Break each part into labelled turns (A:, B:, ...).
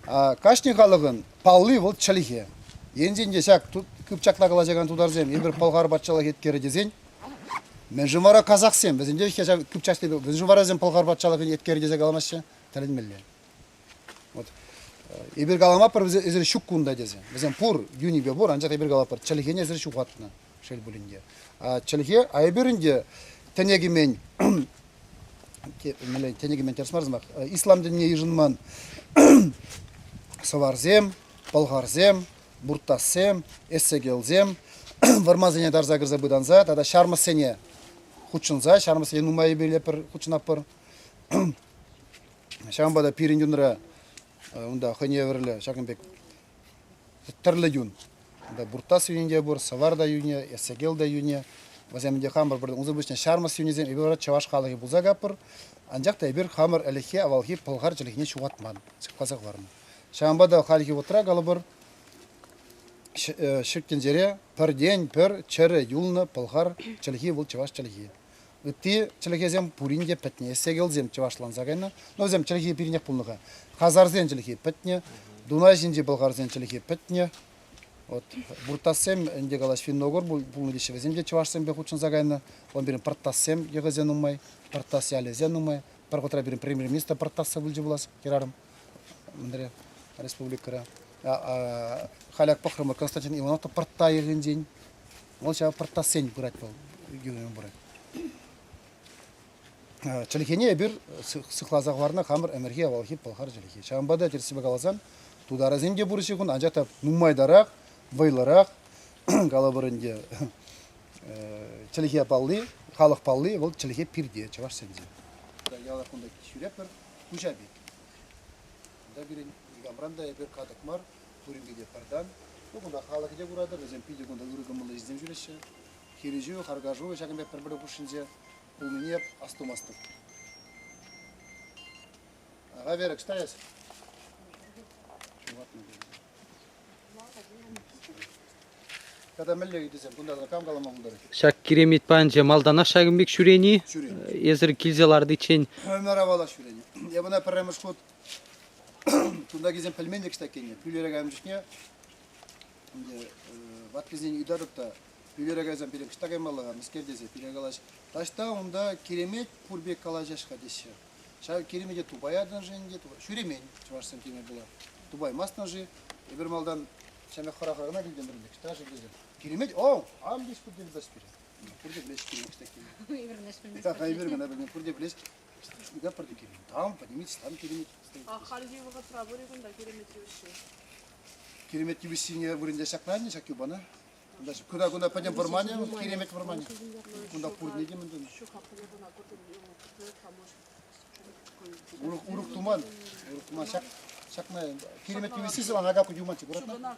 A: Кашни халӑхӑн палли вӑл чӗлхе. Енчен те ҫак кыпчакла калаҫакан тутарсем эпир Пӑлхар патшалӑх еткерӗ тесен, мӗншӗн вара казахсем вӗсенче ҫав кыпчак мӗншӗн вара вӗсем Пӑлхар патшалӑхӗн еткерӗ тесе каламаҫҫӗ? Тӗлӗнмелле. Вот. Эпир каламапӑр вӗсем эсир ҫук кунта тесе. Вӗсем пур, юнипе пур, анчах эпир калатпӑр, чӗлхене эсир ҫухатнӑ, шел пулин те. А чӗлхе, а эпир ӗнтӗ тӗне кӗмен тӗне кӗмен тӗрӗс мар сӑмах, ислам тӗнне йышӑнман сӑварсем, пӑлхарсем, буртассем, эссекелсем вӑрмансене тарса кӗрсе пытанса тата ҫармӑссене хутшӑнса, ҫармӑссене нумай эпир хутшӑнатпӑр. Ҫавӑнпа та пирӗн юнра унта хӑйне евӗрлӗ ҫакӑн пек тӗрлӗ юн. Унта буртас юнӗ те пур, сӑвар та юнӗ, эсекел та юнӗ. Вӗсем ӗнтӗ хамӑр пӗр унсӑр пуҫне ҫармӑс юнӗсем эпир вара чӑваш халӑхӗ пулса капӑр. Анчах та эпир хамӑр ӗлӗкхи авалхи пӑлхар чӗлхине ҫухатман, сыхласа хӑварнӑ. Ҫавӑнпа та хальхи вӑхӑтра калӑпӑр, ҫут тӗнчере пӗртен пӗр чӗрӗ юлнӑ пӑлхар чӗлхи вӑл чӑваш чӗлхи. Ытти чӗлхесем пурин те пӗтнӗ. Эссекелсем чӑвашланса кайнӑ. Но вӗсем чӗлхи пирӗнех пулнӑ-ха. Хазарсен чӗлхи пӗтнӗ, Дунай ҫинчи пӑлхарсен чӗлхи пӗтнӗ. Вот буртассем ӗнтӗ калаҫ финно-угор пулнӑ теҫҫӗ. Вӗсем те чӑвашсемпе хутшӑнса кайнӑ. Вон пирӗн пӑрттассем йӑхӗсем нумай, пӑрттас ялӗсем нумай. Пӗр вӑхӑтра пирӗн премьер-министр пӑрттасса пулчӗ пулас хӗрарӑм мӗнре республикӑра. Халь ак пӑхрӑмӑр, Константин Иванов та пӑртта йӑхӗнчен. Вӑл ҫав пӑрттассен пырать вӑл, пырать. Чӗлхене эпир сыхласа хӑварнӑ хамӑр ӗмӗрхи авалхи пӑлхар чӗлхи. Ҫавӑнпа та тӗрӗссипе каласан, тутарасем те пур ҫыхӑн, анчах та нумайтарах, вӑйлӑрах, калӑпӑр ӗнтӗ, чӗлхе палли, халӑх палли вӑл чӗлхе пирте, чӑвашсенче. Яла кунта ҫӳрепӗр, хуҫа пек. Кунта пирӗн никамран та эпир катӑк мар, пуринпе те пӗртан. Ну, кунта халӑхӗ те куратӑр, вӗсем питӗ кунта ырӑ кӑмӑллӑ ҫынсем ҫӳреҫҫӗ. Хирӗҫӳ, харкашу ҫакӑн пек пӗр-пӗр хушшинче пулнине астумастӑп. Ага, Вера, что есть? Тата мӗнле ыйтусем? Кунта кам калама пултарать?
B: Ҫак киремет панчӗ малтанах ҫакӑн пек ҫӳрени,
A: Ҫӳренӗ.
B: эсӗр килсе лартиччен.
A: Ӗмӗр авалах ҫӳренӗ. Эп ӑна пӗрремӗш хут кунта килсен пӗлмен те кӗҫтеккене. Пӳлере кайнӑ чухне ӗнтӗ ваткисене ыйтатӑп та Пӳлере кайсан пире кӑҫта каймалла-ха, мӗскер тесе пире калаҫ. Таҫта унта киремет пур пек калаҫаҫ-ха теҫҫӗ. Ҫав киремете тупаятӑн-ши ӗнтӗ? Ҫӳремен чӑвашсем теме пула. Тупаймастӑн-ши? Эпир малтан ҫамек хӑра-хӑра кӑна килтӗмӗр ӗнтӗ. Кӑҫта-ши тесе. Киремет, о, ам пур пурте пире. Пурте пӗлеҫҫӗ киремет кӑҫта иккенне. Да, эпир кӑна пӗлмен. Пурте пӗлеҫ. Да, пурте киремет. Там, поднимитесь, там киремет стоит.
C: А хальхи вӑхӑтра пур-и кунта киремет йывӑҫҫи?
A: Киремет йывӑҫҫине вырӑнта ҫакнанӗ ҫак юпана. Кунта кунта пӗтӗм вӑрманӗ, киремет вӑрманӗ. Кунта пурне те мӗн тунӑ. Урӑх урӑх туман. Урӑх туман. Ҫак ҫакна киремет йывӑҫҫи сылан ака ку юман куратна?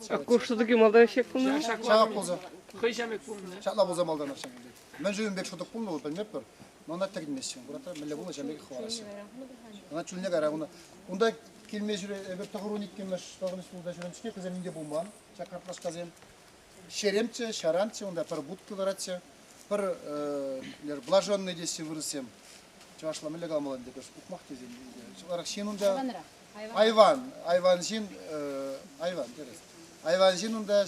D: А куршӑдӑки малтан ҫек пулнӑ?
A: Ҫавах пулса.
D: Хӑй ҫамек пулнӑ.
A: Ҫапла пулса малтанах ҫак. Мӗншӗн ун пек шутӑк пулнӑ вӑл пӗлмеппӗр. Но ӑна тӗкӗнмеҫҫӗ. Куратра мӗнле пулнӑ ҫав пекех хӑвараҫҫӗ. Ӑна чунне кайра кунта. Унта килме ҫӳре эпир тӑхӑрун иккӗмӗш тӑхӑрмӗш ҫулта ҫӳренӗ чухне вӗсем инке пулман. Ҫак картлашкасем ҫеремччӗ, ҫаранччӗ, унта пӗр будка тӑратчӗ. Пӗр блаженный теҫҫӗ вырӑссем. Чӑвашла мӗнле каламалла ӗнтӗ, ухмах тесен. Ытларах ҫын унта. Айван. Айван ҫын, айван, тӗрӗс. Айван ҫын унта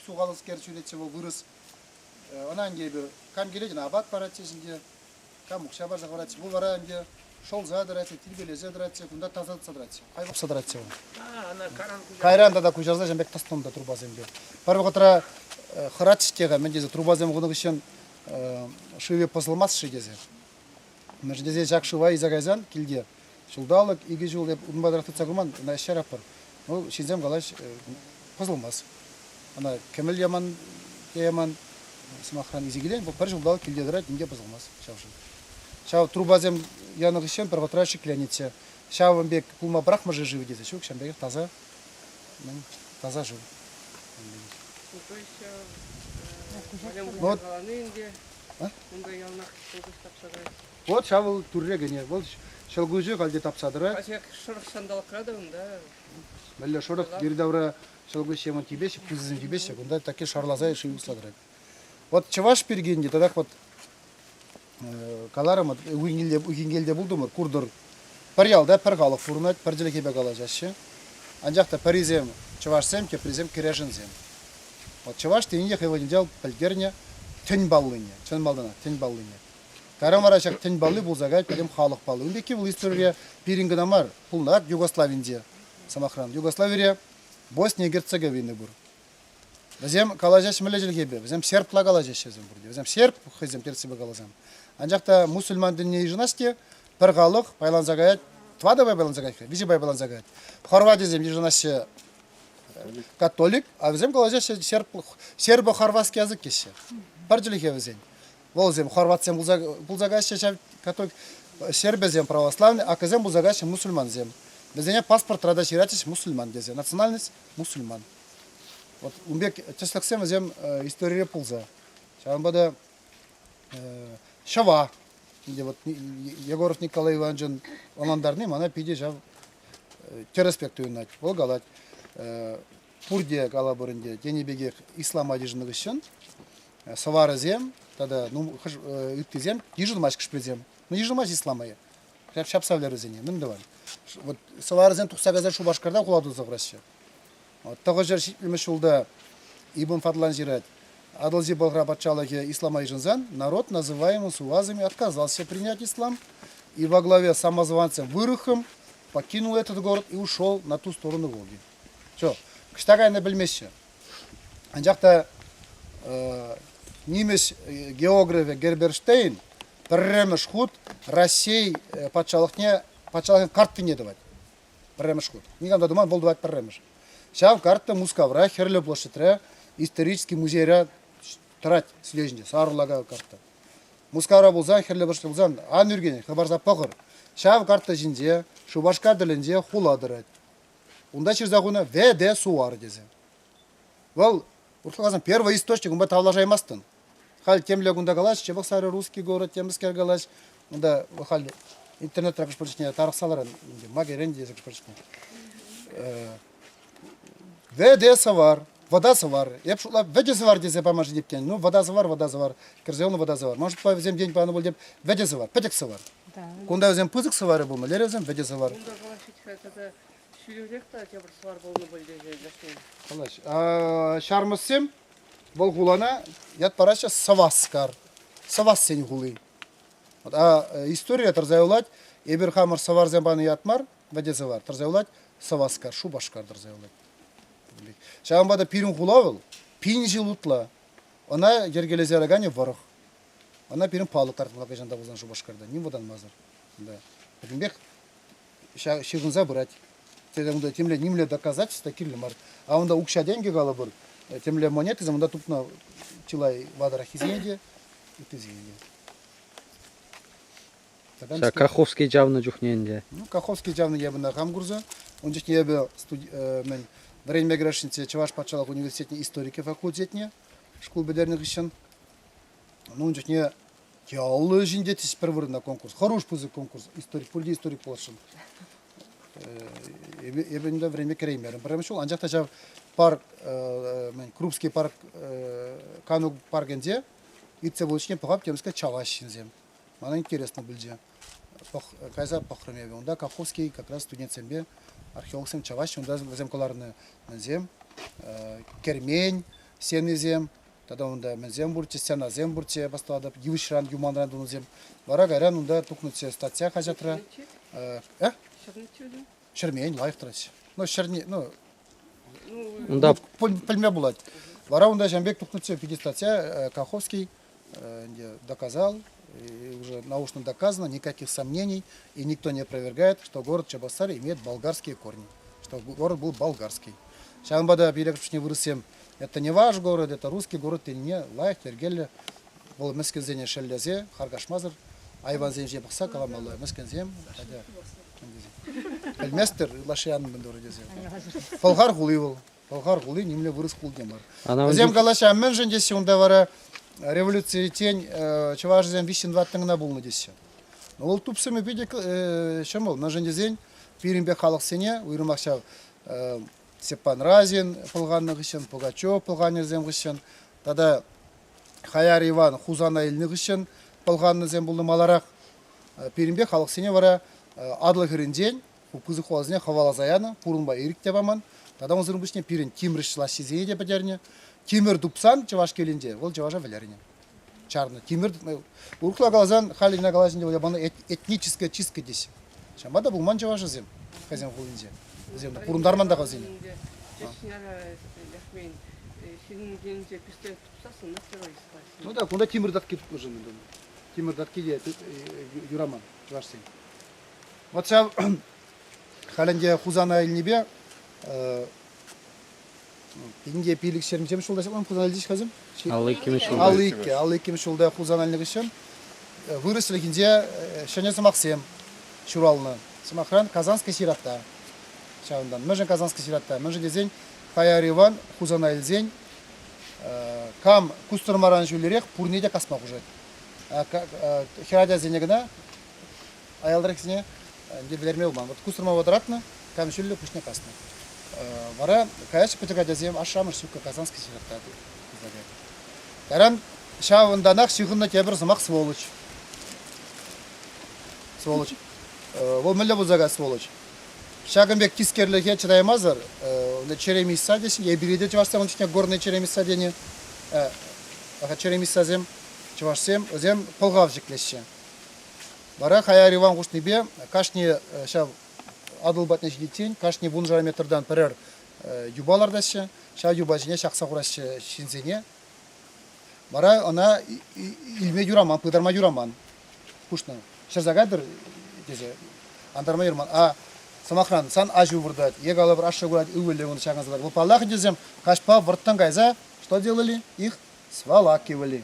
A: сухаллӑскер ҫӳретчӗ вӑл вырӑс. Ӑна ӗнтӗ эпир кам килет, ӑна апат паратчӗҫ ӗнтӗ. Кам укҫа парса хӑваратчӗ, вӑл вара ӗнтӗ шӑлса тӑратчӗ, тирпейлесе тӑратчӗ, кунта тасатса тӑратчӗ, хайпӑхса тӑратчӗ вӑл. Кайран тата куҫарса ҫавӑн пек тӑстӑм та трубасемпе. Пӗр вӑхӑтра хӑратчӗҫ те-ха, мӗн тесе, трубасем хунӑ хыҫҫӑн шывӗ пӑсӑлмасть-ши тесе. Мӗншӗн тесе ҫак шыва илсе кайсан килте ҫулталӑк, икӗ ҫул эп унпа тӑрӑх тытса курман, ӑна ӗҫ Ну, ҫынсем калаҫ, пӑсӑлмасть. Ӑна кӗмӗл яман, те яман, сӑмахран, илсе килен, вӑл пӗр ҫулталӑк килте тӑрать, ним те пӑсӑлмасть ҫав шыв. Ҫав трубасем янӑ хыҫҫӑн пӗр вӑхӑтра шикленетчӗ. Ҫавӑн пек пулма пӑрахмӑшӗ шыв тесе. Ҫук, ҫавӑн пекех таса, таса шыв.
D: Вот. Унта яланах ҫӑлкуҫ тапса тӑрать.
A: Вот ҫав вӑл турре кӗнӗ. Вӑл ҫӑлкуҫӗ халь те тапса тӑрать.
D: Ачак шӑрӑх ҫанталӑкра та унта.
A: Мӗнле шӑрӑх йӗри-тавра ҫӑлкуҫ ҫемӗн типеҫҫӗ, пусӑсем типеҫҫӗ, кунта таки шарласа шыв юхса тӑрать. Вот чӑваш пирки ӗнтӗ татах вот каларӑм, Ухинкелте пултӑмӑр, куртӑр. Пӗр ялта пӗр халӑх пурӑнать, пӗр чӗлхепе калаҫаҫҫӗ. Анчах та пӗрисем чӑвашсем, теприсем кӗрешӗнсем. Вот чӑваш тенине хӑй вӑхӑтӗнче пӗлтернӗ тӗн паллине, чӑн малтанах тӗн паллине. Кайран вара ҫак тӗн палли пулса каять пӗтӗм халӑх палли. Ун пекки вӑл историре пирӗн кӑна мар, пулнӑ Югославинче, сӑмахран. Югославире Босния Герцеговина пур. Вӗсем калаҫаҫҫӗ мӗнле чӗлхепе? Вӗсем сербла калаҫаҫҫӗ вӗсем пурте. Вӗсем серб хӑйсем терсипе каласан. Анчах та мусульман тӗнне йышӑнас те пӗр халӑх пайланса каять, тӑватӑ пай пайланса каять, виҫӗ пай пайланса каять. Хорватисем йышӑнаҫҫӗ католик, а вӗсем калаҫаҫҫӗ серб, сербо-хорватский язык теҫҫӗ. Пӗр чӗлхе вӗсен. Вӑлсем хорватсем пулса, пулса каҫҫӗ ҫав католик, сербӗсем православный, а кӗсем пулса каҫҫӗ мусульмансем. Вӗсене паспортра та ҫыратчӗҫ мусульман тесе. Национальность мусульман. Вот ун пек тӗслӗхсем вӗсем историре пулса. Ҫавӑнпа та ҫӑва, ӗнтӗ вот Егоров Николай Ивановичӑн ӑнлантарни мана питӗ ҫав тӗрӗс пек туйӑнать. Вӑл калать, пурте калӑпӑр ӗнтӗ, тенӗ пекех ислама йышӑннӑ хыҫҫӑн сӑварӗсем тата ну, ыттисем йышӑнмасть кӗшпӗсем. Ну, йышӑнмасть ислама. Ҫапса вӗлерӗсене. Мӗн тӑван? Вот сӑварӗсем тухса кайса Шупашкарта хула туса хураҫҫӗ. Тӑхӑҫӑр ҫитмӗлмӗш ҫулта Ибн Фадлан ҫырать. Атӑлҫи Пӑлхар патшалӑхӗ ислама йышӑнсан, народ, называемый сувазами, отказался принять ислам и во главе с самозванцем Вырыхом покинул этот город и ушел на ту сторону Волги. Все, кӑҫта кайнӑ пӗлмеҫҫӗ. Анчах та нимӗҫ географӗ Герберштейн пӗрремӗш хут Раҫҫей патшалӑхне патшалӑхӑн карттине тӑвать. Пӗрремӗш хут. Никам та туман, вӑл тӑвать пӗрремӗш. Ҫав карта Мускавра, Хӗрлӗ площадьре, исторический музейра тӑрать сӳле сарӑлакан карта. Мускавра пулсан, Хӗрлӗ площадьре пулсан, ан ӳркен, хӑпарса пӑхӑр. Ҫав карта ҫинче Шупашкар тӗлӗнче хула тӑрать. Унта ҫырса хунӑ ВД Сувар тесе. Вӑл, урӑхла каласан, первый источник, унпа тавлашаймастӑн. Халь темле кунта калаҫ, Чебоксары русский город, темскер калаҫ. Унта халь интернетра кӑшпӗр чухне тарӑхса ларан, ма керен тесе кӑшпӗр чухне. ВД сӑвар, вода сӑвар. Эп шутлап, вӗтӗ сӑвар тесе пама шитеп тен. Ну, вода сӑвар, вода сӑвар. Кӗрсе юлнӑ вода сӑвар. Ман шутпа вӗсем тен панӑ пуль теп, вӗтӗ сӑвар, пӗчӗк сӑвар. Кунта вӗсем пысӑк сӑварӗ пулнӑ, лере вӗсем вӗтӗ сӑвар.
D: Унта калаҫать-ха тата ҫӳлерех та тепӗр сӑвар пулнӑ пуль тесе илтӗшнӗ.
A: Калаҫ. Ҫармӑссем вӑл хулана ят параҫҫӗ Сӑваскар. Сӑвассен хули. Вот, а история тӑрса юлать. Эпир хамӑр сӑварсем панӑ ят мар, вӗтӗ сӑвар. Тӑрса юлать Сӑваскар, Шупашкар тӑрса юлать. Ҫавӑнпа та пирӗн хула вӑл пин ҫул ытла. Ӑна йӗркелесе яраканӗ вӑрӑх. Ӑна пирӗн палӑк лартмалла каҫан та пулсан Шупашкарта, ним вӑтанмасӑр. Да. Пӗтӗмпех ҫыхӑнса пырать. Унта темле нимле доказательство кирлӗ мар. А унта укҫа-тенкӗ калӑпӑр, темле монетӑсем унта тупнӑ чылай ватӑраххисене те, ыттисене те.
B: Ҫак Каховский чавнӑ чухне ӗнтӗ.
A: Ну, Каховский чавнӑ эпӗ ӑна хам курса. Ун чухне эпӗ мӗн вӗренме кӗрешнӗччӗ Чӑваш патшалӑх университетне историки факультетне шкул пӗтернӗ хыҫҫӑн. Ну, ун чухне яллӑ ҫинче пӗр вырӑнта конкурс. Хӑруш пысӑк конкурс. Историк, пурте историк пуласшӑн. Эпӗ унта вӗренме кӗреймерӗм пӗрремӗш ҫул. Анчах та ҫав парк, мӗн, Крупский парк, кану паркӗнче иртсе пуличне пӑхап темскер чаваҫ ҫынсем. Мана интересно пулчӗ. Кайса пӑхрӑм эпӗ. Унта Каховский как раз студентсемпе археологсем чаваҫҫӗ. Унта вӗсем кӑларнӑ мӗнсем, кермен стенисем, Тата унта мӗнсем пурччӗ, стенасем пурччӗ, бастӑлатӑп, йывӑҫран, юманран тунисем. Вара кайран унта тухнӑччӗ статья хаҫатра. Э? Ҫӗрмен, лайӑх тӑрать. Ну, ҫӗрне, ну,
B: Унта
A: пӗлме пулать. Вара унта ҫавӑн пек тухнӑччӗ питӗ статья Каховский доказал, и уже научно доказано, никаких сомнений, и никто не опровергает, что город Чебоксары имеет болгарские корни, что город был болгарский. Ҫавӑнпа та пире кӑшне вырӑссем Это не ваш город, это русский город тенине лайӑх йӗркеллӗ вӑл мӗскӗнсене шеллесе, харкашмасӑр айвансем ҫине пӑхса каламалла. Мӗскӗнсем, атя, пӗлместӗр, ытлашши ан мӗн турӗ тесе. Пӑлхар хули вӑл. Пӑлхар хули нимле вырӑс хули те мар. Вӗсем калаҫҫӗ, мӗншӗн теҫҫӗ унта вара революциччен чӑвашсем виҫҫӗн-тӑваттӑн кӑна пулнӑ теҫҫӗ. Вӑл тупсӑмӗ питӗ ҫӑмӑл. Мӗншӗн тесен пирӗн пек халӑхсене, уйрӑмах ҫав Степан Разин пӑлханнӑ хыҫҫӑн, Пугачев пӑлханӗсем хыҫҫӑн тата Хаяр Иван Хусана илнӗ хыҫҫӑн пӑлханнисем пулнӑ маларах. Пирӗнпе халӑхсене вара Атӑл хӗрринчен Ку пысӑк хуласене хӑваласа янӑ, пурӑнма ирӗк те паман. Тата унсӑрӑн пуҫне пирӗн тимрӗҫ лаҫҫисене те пӗтернӗ. Тимӗр тупсан чӑваш килӗнче вӑл чӑваша вӗлернӗ. Чарнӑ. Тимӗр урӑхла каласан, халӗ ӑна калаҫ ӗнтӗ вӑл этническая чистка теҫҫӗ. Ҫавӑнпа та пулман чӑвашӗсем хӑйсен хулинче. Вӗсем пурӑнтарман та хӑйсене.
D: Чечняра лекмен ҫын килӗнче пистолет тупсассӑн террорист
A: Ну да, кунта тимӗр татки тупнӑшӑн Тимӗр татки те юраман чӑвашсен. Вот ҫав халь ӗнтӗ Хусана илнипе пинте пилӗк ҫӗрӗнчем ҫулта ҫаплан Хусана илчӗҫ хӑйсем.
B: 52-мӗш ҫулта.
A: 52, 52-мӗш ҫулта Хусана илнӗ хыҫҫӑн вырӑс чӗлхинче ҫӗнӗ сӑмахсем ҫуралнӑ. Сӑмахран, Казанская сирота. Ҫавӑнтан. Мӗншӗн Казанская сирота? Мӗншӗн тесен Хаяр Иван Хусана илсен кам кустӑрмаран ҫӳллӗрех пурне те касма хушать. Хӗрачасене кӑна аялтарахсене ӗнтӗ вӗлерме пулман. Вот кустӑрмапа тӑратнӑ, кам ҫӳллӗ пуҫне каснӑ. Вара каяҫҫӗ пӗчӗк ачасем, ашшӗ-амӑш ҫуккӑ Казанский ҫырӑрта тесе. Кайран ҫавӑнтанах ҫыхӑннӑ тепӗр сӑмах сволочь. Сволочь. Вӑл мӗнле пулса кайать сволочь? Ҫакӑн пек тискерлӗхе чӑтаймасӑр черемисса теҫҫӗ, эпир те чӑвашсем ун чухне горный черемисса тенӗ. Черемиссасем, чӑвашсем, вӗсем пӑлхав ҫӗклеҫҫӗ. Вара Хаяр Иван хушнипе кашни ҫав Атӑл патне ҫитиччен кашни вуншар метртан пӗрер юпа лартаҫҫӗ. Ҫав юпа ҫине ҫакса хураҫҫӗ ҫынсене. Вара ӑна илме юраман, пытарма юраман. Хушнӑ. Ҫӗрсе кайтӑр тесе антарма юраман. А сӑмахран, сан аҫу выртать, е калӑпӑр ашшӗ курать, ывӑлӗ ун ҫакӑнса ларать. Вӑл паллах ӗнтӗ каҫпа вӑрттӑн кайса что делали? Их сволакивали.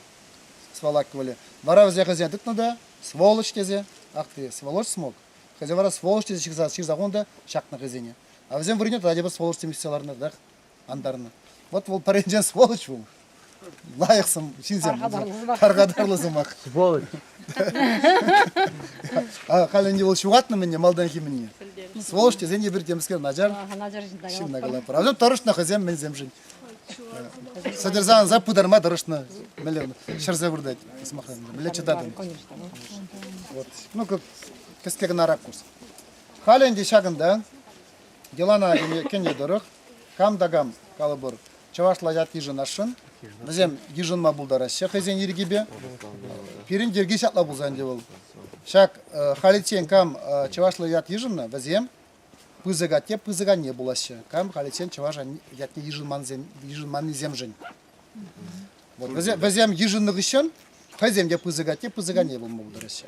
A: Сволакивали. Вара вӗсем хӑйсене тытнӑ та сволочь тесе, ах ты, сволочь смог. Хӑйсем вара сволочь тесе ҫырса, ҫырса хунӑ та ҫакнӑ хӑйсене. А вӗсем вырӑнне тата тепӗр сволочьсем ӳссе ларнӑ татах антарнӑ. Вот вӑл пӗринчен сволочь вӑл. Лайӑх ҫынсем. Пархатарлӑ сӑмах.
B: Сволочь.
A: Халь ӗнтӗ вӑл ҫухатнӑ мӗнне, малтанхи мӗнне. Сволочь тесен эпир темскер начар ҫынна калатпӑр. А вӗсем тӑрӑшнӑ хӑйсем мӗнсемшӗн. Сӗтӗрсе анса пытарма тӑрӑшнӑ. Мӗнле ҫӗрсе выртать сӑмахран. Мӗнле чӑтатӑн? Вот. Ну, кӗске кӑна ракурс. Халӗ ӗнтӗ ҫакӑнта йӑлана кӗнӗ тӑрӑх кам та кам, калӑпӑр, чӑвашла ят йышӑнасшӑн, вӗсем йышӑнма пултараҫҫӗ хӑйсен йӗркипе. Пирӗн йӗрки ҫапла пулса ӗнтӗ вӑл. Ҫак халиччен кам чӑвашла ят йышӑннӑ, вӗсем пысӑк атте, пысӑк анне пулаҫҫӗ. Кам халиччен чӑваш ятне йышӑнманнисемшӗн. Вот вӗсем, вӗсем йышӑннӑ хыҫҫӑн хӑйсем те пысӑк атте, пысӑк анне пулма пултараҫҫӗ.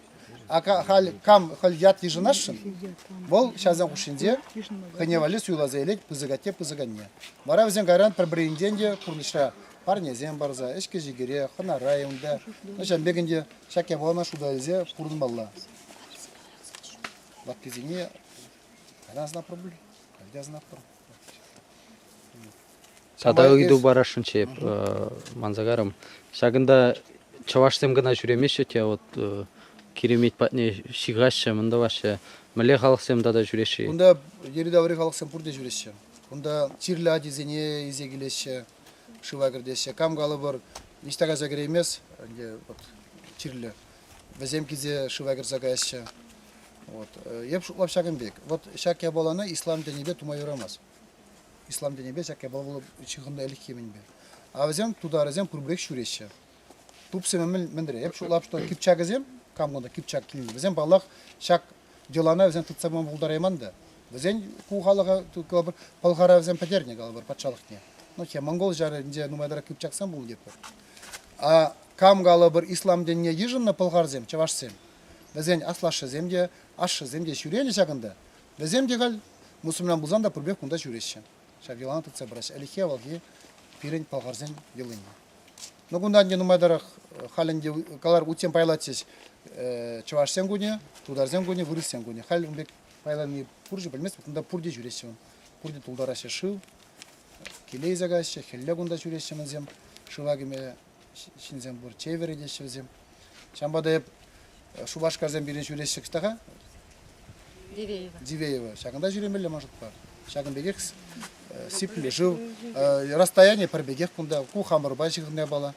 A: А халь кам халь ят йышӑнасшӑн, вӑл ҫавсен хушшинче хӑйне валли суйласа илет пысӑк атте, пысӑк анне. Вара вӗсем кайран пӗр-пӗринчен те пурнӑҫра парнесем парса, ӗҫкӗ-ҫикӗре, хӑнара унта, ҫавӑн пек ӗнтӗ ҫак япалана шута илсе пурӑнмалла. Ваттисене кайран асӑнатпӑр пуль, халь те асӑнатпӑр.
B: Тата ыйту парасшӑнччӗ эп, манса карӑм. Ҫакӑнта чӑвашсем кӑна ҫӳремеҫҫӗ те, вот Киремет патне ҫыхаҫҫӗ, мӗн тӑваҫҫӗ. Мӗнле халӑхсем тата ҫӳреҫҫӗ?
A: Кунта йӗри-таври халӑхсем пурте ҫӳреҫҫӗ. Кунта чирлӗ ачисене илсе килеҫҫӗ, шыва кӗртеҫҫӗ. Кам калӑпӑр, ниҫта кайса кӗреймест, ӗнтӗ вот чирлӗ. Вӗсем килсе шыва кӗрсе каяҫҫӗ. Вот. Эп шутлап ҫакӑн пек. Вот ҫак япалана ислам тӗнӗпе тума юрамасть. Ислам тӗнӗпе ҫак япала вӑл ҫыхӑннӑ ӗлӗкхи мӗнпе. А вӗсем тутарӗсем пурпӗрех ҫӳреҫҫӗ. Тупсӑмӗ мӗнре? Эп шутлап, что кипчакӗсем, кам кунта кипчак килнӗ, вӗсем паллах ҫак делана вӗсем тытса пыма пултарайман та. Вӗсен ку халӑха калӑпӑр, Пӑлхара вӗсем пӗтернӗ калӑпӑр патшалӑхне. Ну, те монгол ҫарӗнче нумайтарах кипчаксем пулнӑ тетпӗр. А кам калӑпӑр ислам тӗнне йышӑннӑ пӑлхарсем, чӑвашсем, вӗсен аслашшӗсем те, ашшӗсем те ҫӳренӗ ҫакӑнта. Вӗсем те халь мусульман пулсан та пурпех кунта ҫӳреҫҫӗ. Ҫав йӑлана тытса пыраҫҫӗ. Ӗлӗкхи-авалхи пирӗн пӑлхарсен йӑлине. Ну, кунта ӗнтӗ нумайтарах халь ӗнтӗ калар утсем пайлатчӗҫ чӑвашсен кунӗ, тутарсен кунӗ, вырӑссен кунӗ. Халь ун пек пайлани пур-ши пӗлместӗп. Кунта пурте ҫӳреҫҫӗ. Пурте тултараҫҫӗ шыв. Киле илсе каяҫҫӗ, хӗлле кунта ҫӳреҫҫӗ мӗнсем. Шыва кӗме ҫынсем пур, чей вӗретеҫҫӗ вӗсем. Ҫавӑнпа та эп Шупашкарсем пирӗн ҫӳреҫҫӗ кӑштаха.
E: Дивеево.
A: Дивеево. Ҫакӑнта ҫӳремелле ман шутпа. Ҫакӑн пекех сиплӗ шыв. Расстояние пӗр пекех кунта. Ку хамӑрпа ҫыхӑннӑ япала.